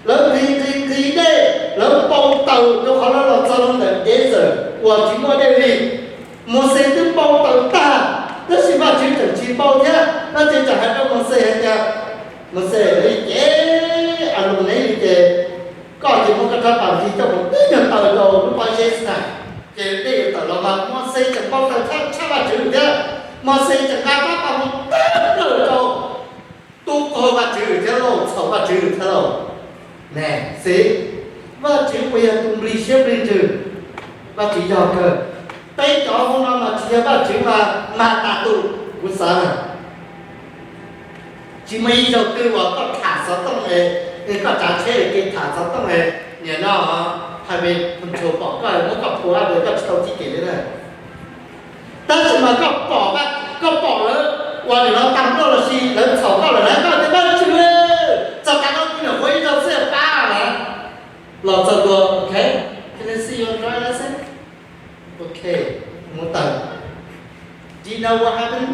Lawv nqhis nqhis nqhis dej, lawv npau taws rau qhov lawv los txog rau ntawm desert uas tsis muaj dej li. Mauxes twb npau taws tag, tab sis Vajtswv tseem tsis npau thiab. Vajtswv tseem hais rau Mauxes hais tias, Mauxes, li ces Aloos neb li ces koj ces muab koj rab pas nrig coj mus tib nyuag taws rau lub pob zeb Sinai, ces dej yuav tawm los mas. Mauxes tseem npau taws tshaj Vajtswv thiab. Mauxes tseem nqa rab pas mus tib nyuag taws rau, tub qaug Vajtswv thiab lauj, txhaum Vajtswv thiab lauj. Ne, xib, Vajtswv puas yog tus nplig siab nplig ntsws? Vajtswv yog kawg. Peb cov hauv no mas tsis yog Vajtswv mas mag tas tus, kuv xav na. Tsis muaj ib zaug twg uas koj tham xov tooj es, koj tsav tsheb es kev tham xov tooj es, nim no highway patrol pom koj muab koj phua es koj tsis tau txij kev li na. Tab sis mas koj pom, koj pom lawv uas nim no tag nrho los sis lawv txhaum koj lawm na, koj tias, Vajtswv, txog tav no kuv nyuam qhuav ib zaug xwb pab na. Los txog dua, Ok, can I see your driver's license? Ok, muab tawm. Do you know what happened?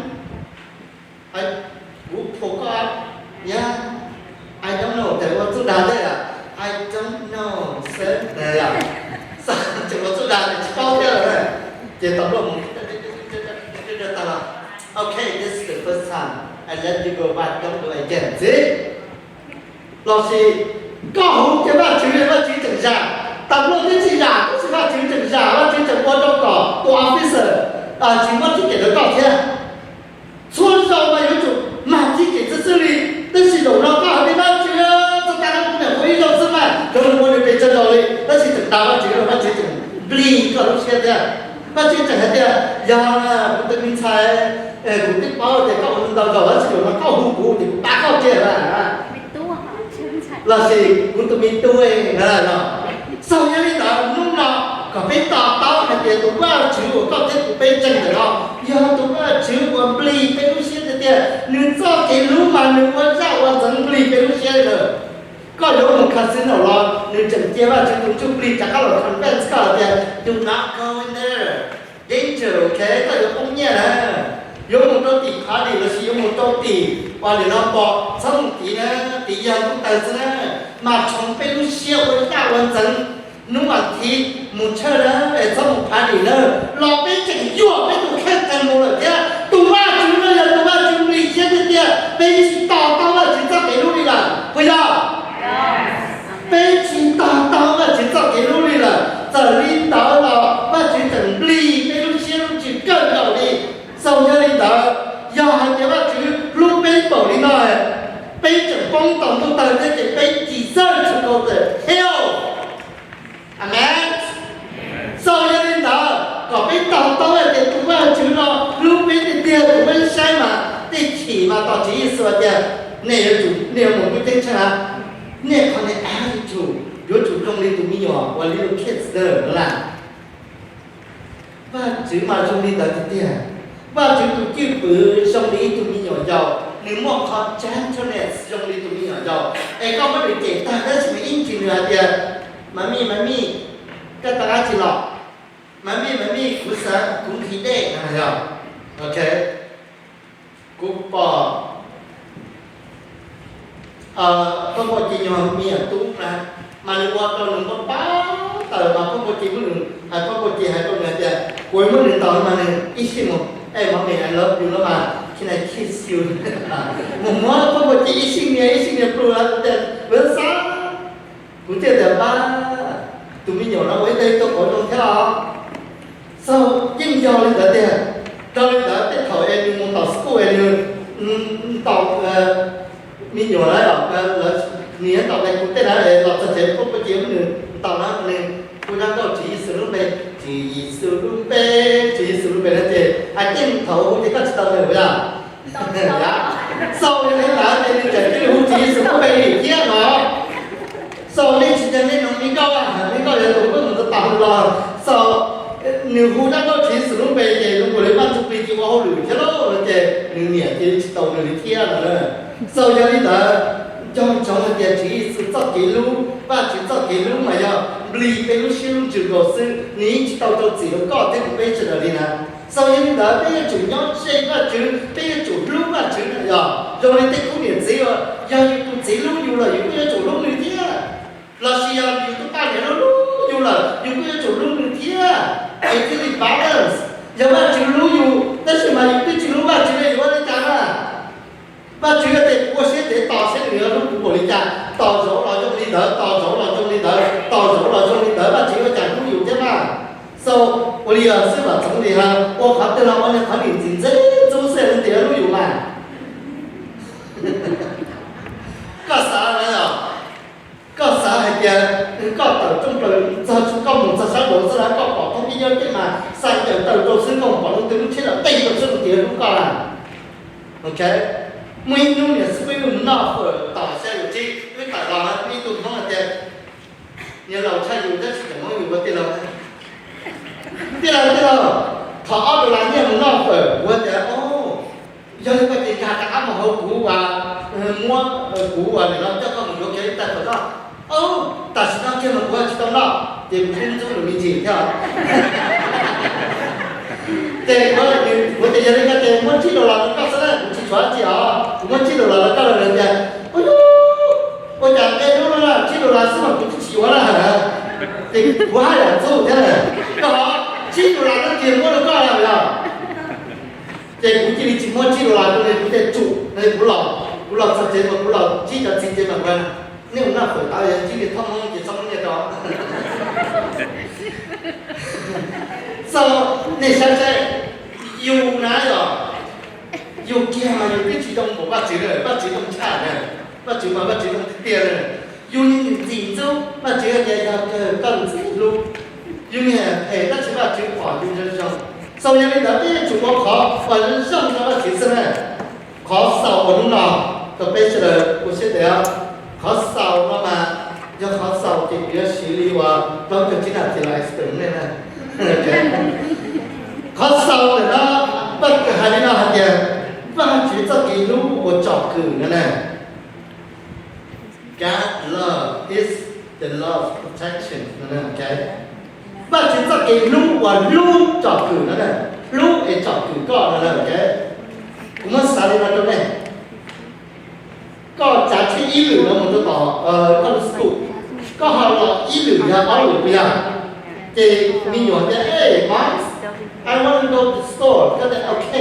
Kuv phua koj, yeah, I don't know, ces ua txuj dag thiab yom, I don't know sir, yom, tseem ua txuj dag ces tsis paub thiab lawm. Ces tau luaj mus, tag los, Ok, this is the first time, I let you go, but don't do again, xib. Los sis koj hu tias Vajtswv, Vajtswv tseem zam, tas luaj twb tsis zam, tab sis Vajtswv tseem zam, Vajtswv tseem ua rau kom tus officer tsis muab txij kev rau koj thiab. Txhua zaus mas yuav tsum mag txij kev xwb xwb li, tab sis zaum no koj hais tias Vajtswv, txog tav no kuv nyuam qhuav ib zaug xwb mas, cov nws ua nws pes tsawg zaus li, tab sis tseem tas Vajtswv los Vajtswv tseem nplig koj lub siab thiab. Vajtswv tseem hais tias, Yog kuv tus me ntxhais, kuv twb paub tias koj ua ntau zaus tab sis zaum no koj hu kuv ces kuv pab koj kiag lawm. Los sis kuv tus me tub, no. Txog yog li ntawd hnub no kom peb to taub hais tias tus Vajtswv uas koj thiab kuv peb ntseeg ntawm no yog tus Vajtswv uas nplig peb lub siab tiag tiag. Nws txoj kev hlub mas nws ua zaj ua ntxeev nplig peb lub siab li lawm. Koj yuav mus casino los nws tseem cia Vajtswv tus ntsuj plig rov qab los convince koj tias, Do not go in there, danger, ok, koj yuav poob nyiaj na. Yuav mus rau tim party los sis yuav mus rau tim uas nim no pom, txhob mus tid na, tid yog ntuj tawg xwb na. Mas tshoov peb lub siab ua zaj ua ntxeev, hnub vas thiv mus church na, es txhob mus party na, los peb tseem yuam peb tus kheej qees mus lawm thiab. Tus Vajtswv no yog tus Vajtswv nplig siab tiag tiag, peb tsis to taub Vajtswv txoj kev hlub li lawm, puas yog? Peb tsis to taub Vajtswv txoj kev hlub li lawm. Txawm li ntawd los Vajtswv tseem nplig peb lub siab lub ntsws kawg nkaus li. Txaus yog li ntawd, yog hais tias Vajtswv hlub peb npaum li no, peb tseem poob tau ntuj tawg thiab ces peb deserve to go to hell. Amen. Txaus yog li ntawd, kom peb to taub hais tias tus Vajtswv no hlub peb tiag tiag. Kuv peb saib mas tej chim mas tos Tswv Yexus tias, nej yuav tsum, nej yuav mus ntuj ceeb tsheej na, nej qhov nej attitude yuav tsum zoo li tus me nyuam uas little kids ntawd na. Vajtswv mas zoo li ntawd tiag tiag. Vajtswv tus cwj pwm zoo li ib tug me nyuam yaus, nws muaj qhov gentleness zoo li tus me nyuam yaus. Es koj muab nws cem tag tab sis mas ib ntsis nws hais tias, Mami, mami, koj tau dab tsi los? Mami, mami, kuv xav, kuv nqhis dej na yog. Ok, kuv pom Phob Npauj Ci nyuag me nyuam tub na, mas nws ua rau nws npau taws mas Phob Npauj Ci muab nws, hais Phob Npauj Ci hais rau nws tias, kuv muab nws ntaus mas nws ib sij mus, Hey mommy, I love you no mas, can I kiss you? Mus muab Phob Npauj Ci ib sij nias ib sij nias plhu lawm tias, Kuv xav, kuv thiaj tias pab, tus me nyuam no ua ib tug tuaj qauv zoo thiab os. Xaus yeej yog li ntawd tiag. Dhau li ntawd tej thaum es nws mus ntaus school es nws ntaus me nyuam na, nws ntaus tais kuv tej na, los txog tsev Phob Npauj Ci muab nws ntaus na, nws hu zaj nkauj Tswv Yexus lub npe, Tswv Yexus lub npe, Tswv Yexus lub npe na ces hais tias thaum hu ces koj tsis tau nws puas yog? Xaus yog li ntawd ces nws tseem cia li hu Tswv Yexus lub npe li thiab no. Xaus nej tsis ntseeg nej noog me nkauj, me nkauj yog tus nkauj mus tos tos nws los. Xaus nws hu dab nkauj Tswv Yexus lub npe ces nws ua li Vaj Ntsuj Plig ces ua hauj lwm thiab lauj, ces nws niam cia li tsis tau nws li thiab no. Xaus yog li ntawd, nco ntsoov hais tias Tswv Yexus txoj kev hlub, Vajtswv txoj kev hlub mas yog nplig peb lub siab lub ntsws nkaus xwb, nws yeej tsis tau rau txim rau koj thiab kuv peb sawv daws li na. Xaus yog li ntawd peb yuav tsum nyob ze Vajtswv, peb yuav tsum hlub Vajtswv na yog. Zoo li tej khub niam txiv uas yog yus tus txiv hlub yus lawm yus kuj yuav tsum hlub nws thiab, lossis yog yus tus poj niam hlub yus lawm yus kuj yuav tsum hlub nws thiab, es thiaj li balance. Yog Vajtswv hlub yus tab sis mas yus twb tsis hlub Vajtswv li yuav ua li cas na? Vajtswv yog tias kuv ua siab ntev tos saib nws yuav hlub kuv npaum li cas, tos zaum los zoo li ntawd, tos zaum los zoo li ntawd, tos zaum los zoo li ntawd, Vajtswv ua cas hlub yus thiab mas? Xaus ua li yog xwb vam txoov li ha, ua qhov twg los ua li qhov niam txiv ntxub xwb tias hlub yus mas. Koj xav na, koj xav hais tias koj tawm rooj plaws txog koj mus txog sab nraud xwb las koj pom thoob pib nyob tej mas xa ncaws taw rau xwb koj mus pom leej twg lub tsheb los tej rau xwb tias hlub koj lawm. Ok, muaj ib hnub niam xib hwb wb mus noj fawm tom xya yus tsib, wb tawm los muaj ib tug Hmoob hais tias, niag laus tshaj yus tab sis cov Hmoob yus ua tij laug, tij laug, tij laug, thov ob dollar nyiaj mus noj fawm. Kuv tias, o, yog li koj ces nkag rov qab mus hauv kuv uas, muab kuv uas nim no coj koj mus yuav kiag ib tais fawm noj. Tam sim no kiag mas kuv tsis tau noj. Ces kuv twb ntxub nws me ntsis thiab. Ces kuv tias yog li koj ces muab tsib dollar rau koj xwb na, kuv tsis tshuav dab tsi os, kuv muab tsib dollar rau koj lawm tias, ua cas nqe hnub no tsib dollar xwb mas kuv twb tsis yuav na. Ces kuv haj yam ntxub thiab na, koj tsib dollar no ces muab rau koj lawm yog. Ces kuv cia li tsis muab tsib dollar rau li, kuv tias tsum, kuv los, kuv los txog tsev mas kuv los ntsib cov txiv tsev mas kuv, nej mus noj fawm tau, yog ntsib li thoob Hmoob ces txhob muab nyiaj rau. Xaus, nej saib seb, yus na yog, yus kiag mas yus twb tsis zoo npaum Vajtswv na, Vajtswv zoo tshaj na, Vajtswv mas Vajtswv zoo tiag tiag na. Yus niag niam txiv ntxub, Vajtswv hais tias yog kawg koj niam txiv hlub. Yus niag phem tab sis Vajtswv pom yus zoo zoo. Xaus yog li ntawd peb yuav tsum ua qhov uas zoo rau Vajtswv xwb na. Qhov xaus uas hnub no rau peb sawv daws ua siab ntev, qhov xaus no mas yog qhov xaus ces kuv yuav siv li uas plaub caug tsib nas this los explain nej na. Qhov xaus ntawm no, Vajtswv hais li no hais tias, Vajtswv txoj kev hlub uas tsom kwm no na. God love is the love protection no na, ok. Vajtswv txoj kev hlub uas hlub tsom kwm no na, hlub es tsom kwm koj no na, ok. Kuv muab xav li no rau nej. Koj tsav tsheb ib lwm no mus rau tom koj lub school, koj ho los ib lwm yog ob lwm puas yog? Ces me nyuam tias, Hey, Mom, I want to go to store. Koj tias, Ok,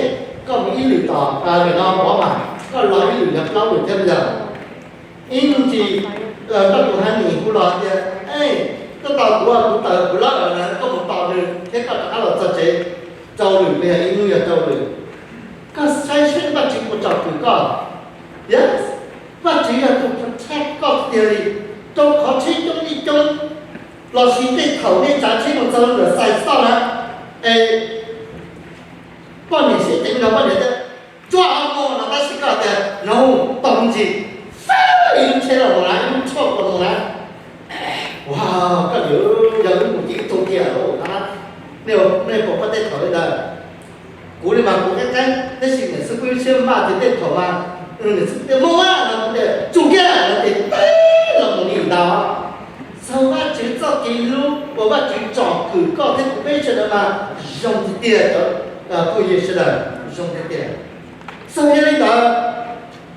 koj mus ib lwm tom nim no Walmart, koj los ib lwm yog plaub lwm thiab puas yog? Ib hnub ntsis koj tus honey hu los tias, Koj tos kuv, kuv tawm kuv lawm na, koj mus tos nws thiab koj rov qab los txog tsev. Rau lwm puas yog? Ib hnub yog rau lwm. Koj saib seb Vajtswv puas tsom kwm koj? Yes, Vajtswv yog tus protect koj tiag tiag li rau qhov tsheb coob ib coob, lossis tej thaum nej tsav tsheb mus txog ntawm side stop na, es poj niam siab ceev nrog poj niam tias, Tsuag mus no, tab sis koj tias, No, tau ntsis, ib lub tsheb los mus na, ib lub truck los mus na. Ua, koj yuav yog wb mus ces wb tuag kiag lauj. Nej puas paub tej thaum li ntawd? Kuv li mas kuv qeeb qeeb, tab sis niam xib hwb siab maj ces tej thaum mas niam xib hwb tias, Mus a, no kuv tias, Tsum kiag, no ces teb los mus li ntawd. Txog Vajtswv txoj kev hlub uas Vajtswv tsom kwm koj thiab kuv peb sawv daws mas zoo tiag tiag, cov phooj ywg sawv daws, zoo tiag tiag. Xaus yog li ntawd,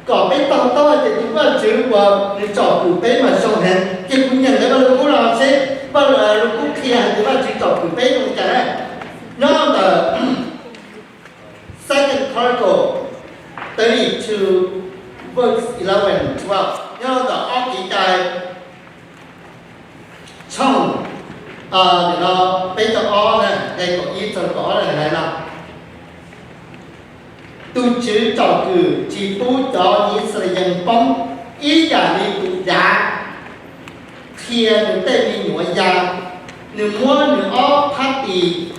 kom peb to taub hais tias tus Vajtswv uas nws tsom kwm peb mas zoo heev, ces kuv nyeem ntawm Vaj Lug Kub los seb Vaj Lug Kub qhia hais tias Vajtswv tsom kwm peb zoo li cas na. Nyob ntawm Second Chronicle thirty-two, verse eleven, twelve, nyob ntawm Ob Kev Cai tshooj, nim no peb caug ob na, nqe kaum ib txog kaum ob na hais no. Tus Tswv tsom kwm tsis pub cov Yixalayees poob ib yam li tus dav qhia nws tej me nyuam ya, nws muab nws ob phab tis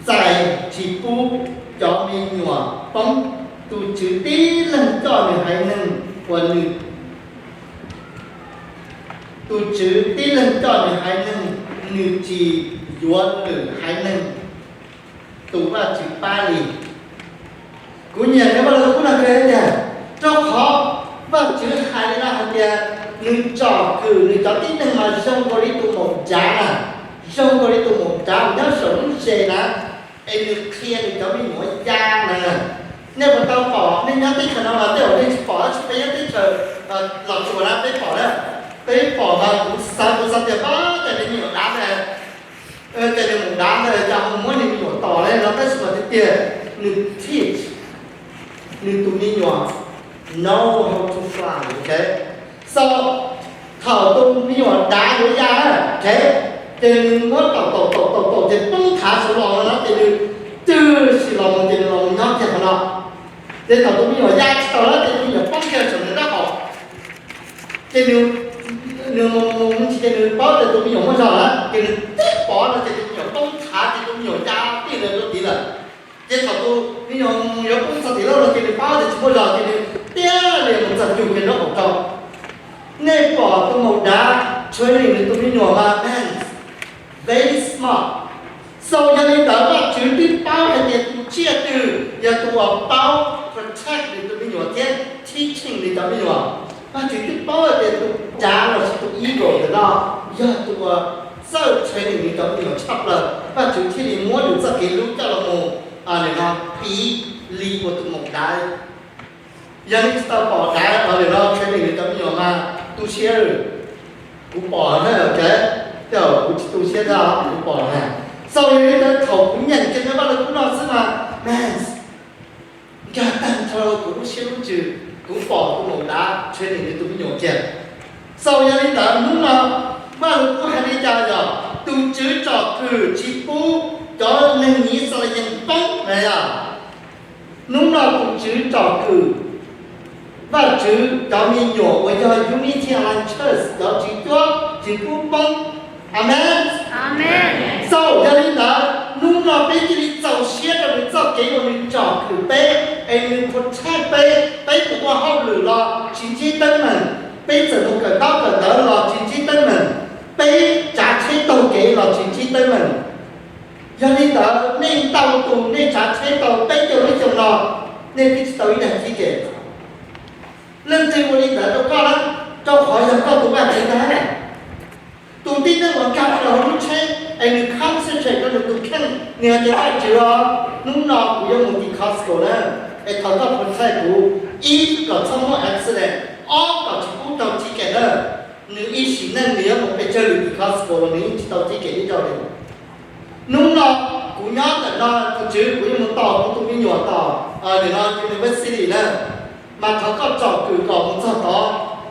txais tsis pub cov me nyuam poob. Tus Tswv tib leeg coj nws haiv neeg uas nws, tus Tswv tib leeg coj nws haiv neeg, nws tsis yuav lwm haiv neeg. Tus Vajtswv pab li. Kuv nyiam nws Vajluskub no kawg tiag, rau qhov Vajtswv hais li no hais tias nws tsom kwm nws cov tib neeg mas zoo nkaus li tus maum dav na, zoo nkaus li tus maum dav uas nyob saum lub zes na, es nws qhia nws cov me nyuam ya na. Nej puas tau pom, nej nyob teb chaws no los tej zaum nej tsis pom, tab sis peb nyob teb chaws Los Tsuas na peb pom na. Peb pom mas kuv xav, kuv xav tias pab cov me nyuam dav na, cov me nyuam dav ntawd cas ho muab nws me nyuam tom li no, tab sis mas tiag tiag nws teach nws tus me nyuam know how to fly, ok? So, thaum tus me nyuam dav yuav ya, ok, ces nws muab tom tom tom tom tom ces poob thav saud los no ces nws twb sim los mus ces nws los mus nyob kiag qhov no. Ces thaum tus me nyuam ya tsis tau lawm ces tus me nyuam poob kiag saum nws rab qau. Ces nws, nws mus mus mus ntsis ces nws paub tias tus me nyuam muaj zog lawm ces nws tib pov no ces tus me nyuam poob thav ces tus me nyuam ya tij lawm rau tid lawm. Ces thaum tus me nyuam mus yuav poob txog tim lawm no ces nws paub tias tsis muaj zog ces nws tiag li mus txog cug kiag nraub qaum rau. Nej pom tus maum dav training nws tus me nyuam mas, man, very smart. So yog li ntawd Vajtswv twb paub hais tias tus tsiaj twg yog tus uas paub protect nws tus me nyuam thiab teaching nws cov me nyuam. Vajtswv twb paub hais tias tus dav lossis tus evil ntawm no yog tus uas txawj training nws cov me nyuam tshaj plaws, Vajtswv thiaj li muab nws txoj kev hlub coj los mus, nim no piv li ua tus maum dav. Yog nej tsis tau pom dav, nim no training nws cov me nyuam mas tu siab, kuv pom na, ok, tej zaum kuv tsis tu siab thiab kuv pom na. So yog li ntawd thaum kuv nyeem kiag nws Vajluskub no xwb mas, man, nkag tag nrho kuv lub siab lub ntsws, kuv pom tus maum dav training nws tus me nyuam kiag. So yog li ntawd hnub no Vajluskub hais li cas yog tus Tswv tsom kwm tsis pub cov neeg Yixalayees poob na yog. Hnub no tus Tswv tsom kwm Vajtswv cov me nyuam uas yog Unity Alliance Church cov tswv cuab tswv kub poob. Amen. So yog li ntawd hnub no peb cia li txaus siab rau nws txoj kev uas nws tsom kwm peb es nws protect peb, peb tus ua hauj lwm los tsis ntsib teeb meem, peb txawm mus kawm ntaub kawm ntawv los tsis ntsib teeb meem, peb tsav tsheb taug kev los tsis ntsib teeb meem. Yog li ntawd nej ntau tus nej tsav tsheb tau peb caug lub xyoo no, nej twb tsis tau ib daig ticket. Leej twg ua li ntawd rau koj na? Rau qhov yog koj tus Vajtswv ntag. Tus tib neeg uas nkag rau hauv lub tsheb es nws concentrate rau nws tus kheej, nws hais tias Vajtswv os, hnub no kuv yuav mus tim Costco na, es thov koj protect kuv, ib kom txhob muaj accident, ob kom tsis pub tau ticket na. Nws ib sim neej nws yuav mus pes tsawg lwm tim Costco los nws yeej tsis tau ticket ib zaug li. Hnub no kuv nyob ntawm no tus Tswv kuv yuav mus tos kuv tus me nyuam tom nim no university na, mas thov koj tsom kwm kom mus txog tod,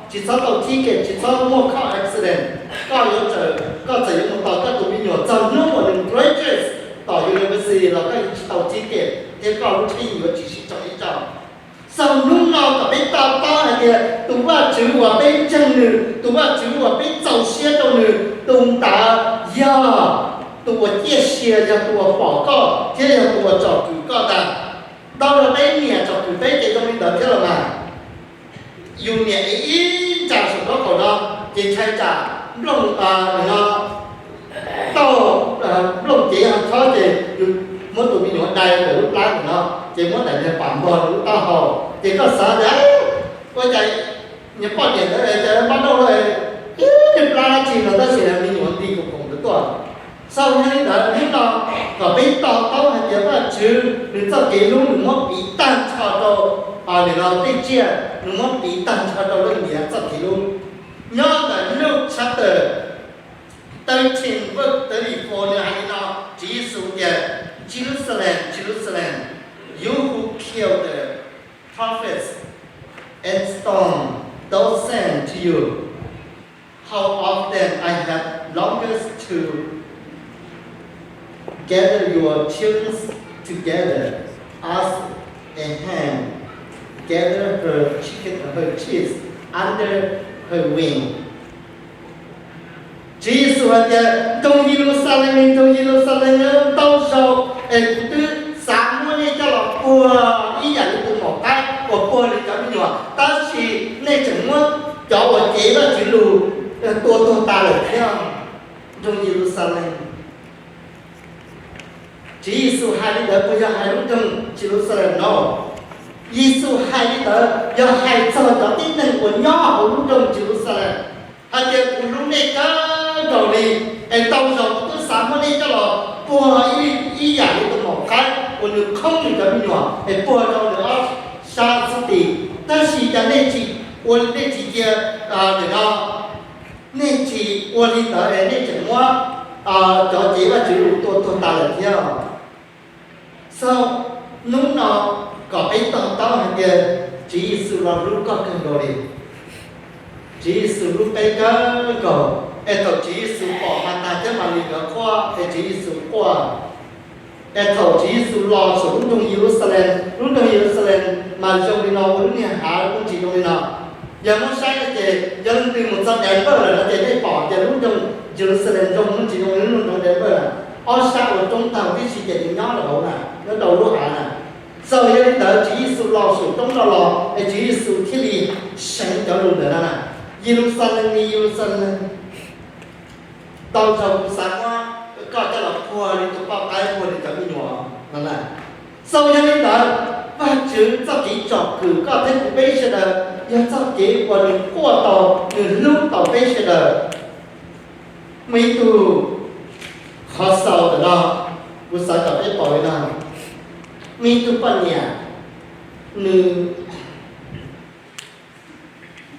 tsis txhob tau ticket, tsis txhob muaj car accident. Koj yuav txawm, koj txawm yuav mus tos koj tus me nyuam txog hnub uas nws graduate tom university los koj yeej tsis tau ticket thiab koj lub tsheb yeej yuav tsis sib tso ib tso. Xaus hnub no kom peb to taub hais tias tus Vajtswv uas peb ntseeg nws, tus Vajtswv uas peb txaus siab rau nws, tus ntawd yog tus uas ciaj sia, yog tus uas pom koj thiab yog tus uas tsom kwm koj ntag. Ntau zaus peb niam tsom kwm peb ces zoo li ntawd thiab los mas. Yus niam ib ntsa saum nraub qaum no ces ntshai tsam nplooj no tau nplooj cev ho chob ces yus muab tus me nyuam dai ntawm lub plab ntawm no ces muab daim niag pam npog nws lub taub hau ces koj xav tias ua cas niag poj niam ntawd cas npab noj ib niag plab dab tsi no tab sis me nyuam nti koom koom ntawd tuaj. Xaus yog li ntawd hnub no kom peb to taub hais tias Vajtswv nws txoj kev hlub nws muab piv tag nrho rau nim no tej tsiaj, nws muab piv tag nrho rau leej niam txoj kev hlub. Nyob ntawm Luke chapter thirteen verse thirty-four nws hais li no, Tswv Yexus tias, Jerusalem, Jerusalem, you who kill the prophets and stone those sent to you, how often I have longed to gather your children together as a hen gather her chicken, her chicks under her wing. Tswv Yexus hais tias, nroog Yeluxalees, nroog Yeluxalees, ntau zaus es kuv twb xav muab nej coj los puag ib yam li tus maum qab puag li cov me nyuam, tab sis nej tseem muab cov uas cev Vajtswv lus tua tuag tas lawm thiab nroog Yeluxalees. Tswv Yexus hais li ntawd puas yog hais lub nroog Yeluxalees no? Yexus hais li ntawd yog hais txog cov tib neeg uas nyob hauv lub nroog Yeluxalees, hais tias kuv hlub nej kawg nkaus li, es tau zaus kuv twb xav muab nej coj los puag ib, ib yam li tus maum qaib uas nws qhoob nws cov me nyuam es puag rau nws ob sab xub tis, tab sis cas nej tsis ua, nej tsis cia, nim no nej tsis ua li ntawd es nej tseem muab cov cev Vajtswv lus tua tuag tas lawm thiab. Xaus, hnub no kom peb to taub hais tias Tswv Yexus los hlub koj kawg nkaus li. Tswv Yexus hlub peb kawg nkaus, es thaum Tswv Yexus pom Matas thiab Malis nkawd quaj es Tswv Yexus quaj. Es thaum Tswv Yexus los saum lub nroog Yeluxalees, lub nroog Yeluxalees mas zoo li no, ua lub niag hav muaj ntsis zoo li no. Yog muab saib no ces yog leej twg mus txog Denver lawm no ces nej pom tias lub nroog Yeluxalees zoo muaj ntsis zoo li lub nroog Denver lawm, ob sab ua roob tag tib si ces nws nyob rau hauv na, nyob rau lub hav na. Txawm yog li ntawd Tswv Yexus los saum roob no los es Tswv Yexus thiaj li seev cov lus ntawd no na: Yeluxalees, Yeluxalees, tau zaus kuv xav muab koj coj los puag li tus poj qaib puag li cov me nyuam no na. Txawm yog li ntawd, Vajtswv txoj kev tsom kwm koj thiab kuv peb sawv daws yog txoj kev uas nws quaj tau, nws hlub tau peb sawv daws. Muaj ib tug qhov xaus ntawm no, kuv xav kom peb pom li no: muaj ib tug poj niam, nws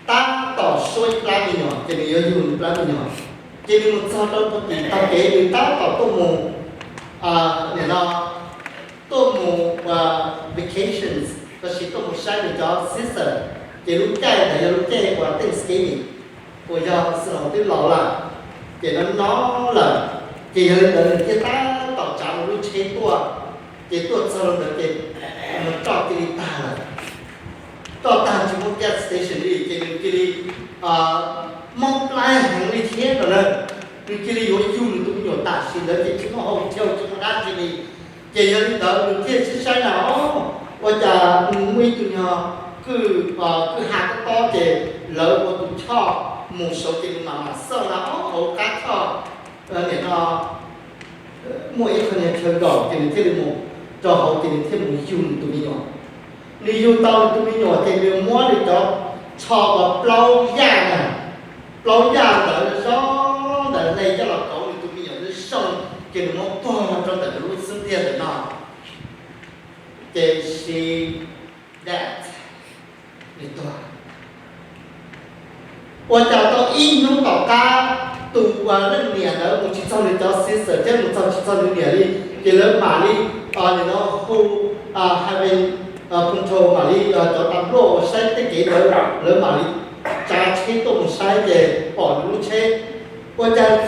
tab tom suab ib plab me nyuam, ces nws yuav yug nws plab me nyuam, ces nws mus txog rau puag tim tog kev, nws tab tom tuaj mus, nim no, tuaj mus vacations, tab sis tuaj mus saib nws cov sister, ces lub caij ntawd yog lub caij uas Thanksgiving, uas yog xwb los twb laus lawm, ces no no lawm, ces yog li ntawd nws thiaj tab tom tsav nws lub tsheb tuaj, ces tuaj txog rau ntawd ces roj cia li tag lawm. Roj tag tsis muaj gas station li, ces nws cia li mob plab heev li thiab no na. Nws cia li yuav yug nws tus me nyuam tam sim ntawd ces tsis muaj hotel tsis muaj dab tsi li. Ces yog li ntawd nws thiaj sib saib na, o, ua cas muaj ib tug nyuag kwj, kwj ha tob tob ces lawv ua tus choj mus saud ces nws mam mam xauj na, o, hauv qab choj nim no muaj ib qho niag chaw nkaum ces nws thiaj li mus rau hauv ces nws thiaj mus yug nws tus me nyuam. Nws yug tau nws tus me nyuam ces nws muab nws cov tsho uas plaub yaj na, plaub yaj ntawd zoo ntawd hle coj los kauv nws tus me nyuam lub zoo, ces nws muab pog rau ntawm nws lub xub ntiag ntawm no. Ces she died, nws tuag. Ua cas tau ib hnub tom qab, tus uas leej niam ntawd mus tsis txog nws cov sister thiab mus txog tsis txog nws niam li, ces lawv mam li, nim no hu highway patrol, mam li cov tas luaj uas saib tej kev ntawd lawv mam li tsav tsheb tuaj mus saib ces pom nws lub tsheb. Ua cas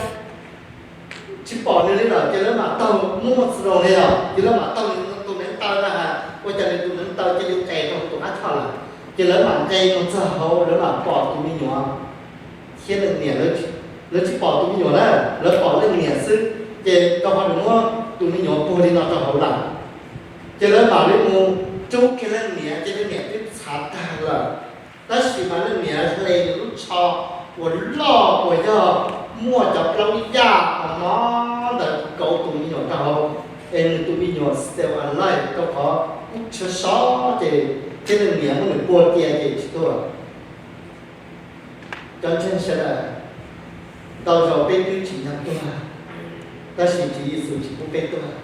tsis pom nws li lawm ces lawv mam taug, muaj muaj txi zoo li os, ces lawv mam taug nws tus neev taw na has, ua cas nws tus neev taw cia li qes rau tus qab choj lawm. Ces lawv mam nqes mus txog hauv lawv mam pom tus me nyuam thiab leej niam. Lawv tsis pom tus me nyuam na, lawv pom leej niam xwb. Ces rau qhov nws muab tus me nyuam puag li no rau hauv lawm. Ces lawv mam li mus rub kiag leej niam ces leej niam twb txhav tag lawm. Tab sis mas leej niam hle nws lub tsho uas loj uas yog muaj cov plaub yaj uas mob ntawd kauv tus me nyuam rau hauv, es nws tus me nyuam still alive, rau qhov ub tshav sov ces thiab leej niam muab nws puag cia ces tsis tuag. Cov ntseeg sawv daws, ntau zaus peb twb tsim nyog tuag, tab sis Tswv Yexus tsis pub peb tuag.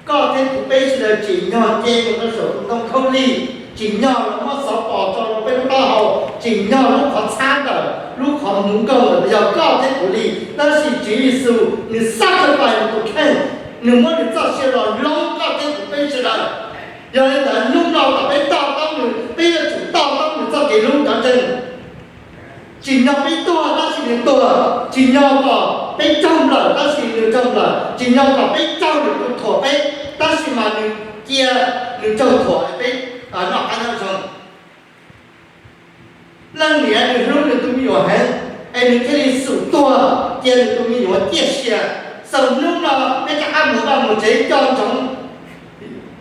Koj thiab kuv peb sawv daws tsim nyog nce mus rau saum tus ntoo khaub lig, tsim nyog los muab xov pos tso rau peb lub taub hau, tsim nyog lub qhov txhab ntawm lub qhov hmuv nkaug ntawd yog koj thiab kuv li. Tab sis Tswv Yexus nws sacrifice nws tus kheej, nws muab nws txoj sia los hloov koj thiab kuv peb sawv daws. Yog li ntawd hnub no kom peb to taub nws, peb yuav tsum to taub nws txoj kev hlub cov ntseeg. Tsim nyog peb tuag tab sis nws tuag, tsim nyog kom peb raug nplawm tab sis nws raug nplawm, tsim nyog kom peb raug nws tus thuam peb, tab sis mas nws cia nws raug thuam peb noj qab nyob zoo. Leej niam nws hlub nws tus me nyuam heev, es nws thiaj li xum tuag cia nws tus me nyuam ciaj sia. Txog hnub no peb rov qab mus vaj mus tsev nco ntsoov,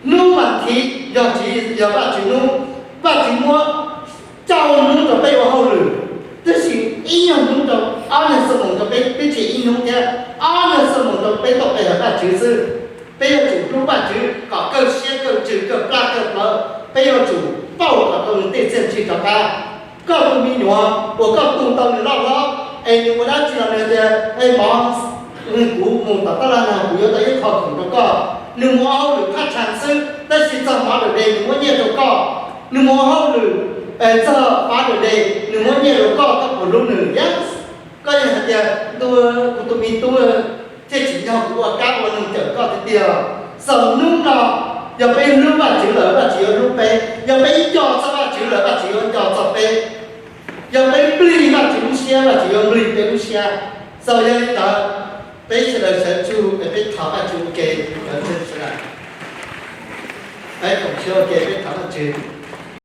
hnub vas thiv yog tsis yog Vajtswv hnub, Vajtswv muab cuaj hnub rau peb ua hauj lwm, tab sis ib nyuag hnub rau, ob nyuag xuab moos rau peb, peb tsis ib hnub thiab, ob nyuag xuab moos rau peb tau pe hawm Vajtswv xwb. Peb yuav tsum hlub Vajtswv kom kawg siab kawg ntsws kawg plab kawg plawv, peb yuav tsum pauj kom tau nws tej txiaj ntsig rov qab. Koj tus me nyuam uas koj tu tau nws loj hlob, es nws ua dab tsi los nws tias, es mov, kuv mus tom taj laj no kuv yuav tau ib qho khoom rau koj. Nws mus ua hauj lwm thaj tsam xwb, tab sis txog mov dawm de nws muab nyiaj rau koj. Nws mus ua hauj lwm, txog mov dawm de nws muab nyiaj rau koj, koj puas hlub nws? Yes. Koj yeej hais tias, ntuj, kuv tus me tub thiaj tsim nyog kuv ua kab ua noog cawm koj tiag tiag. Xaus hnub no, yog peb hlub Vajtswv lawm Vajtswv yuav hlub peb, yog peb nco txog Vajtswv lawm Vajtswv yuav nco txog peb, yog peb nplig Vajtswv lub siab Vajtswv yuav nplig peb lub siab. Xaus yog li ntawd, peb sawv daws sawv tsug es peb thov Vajtswv ua ke, sawv daws, peb koom siab ua ke peb thov Vajtswv.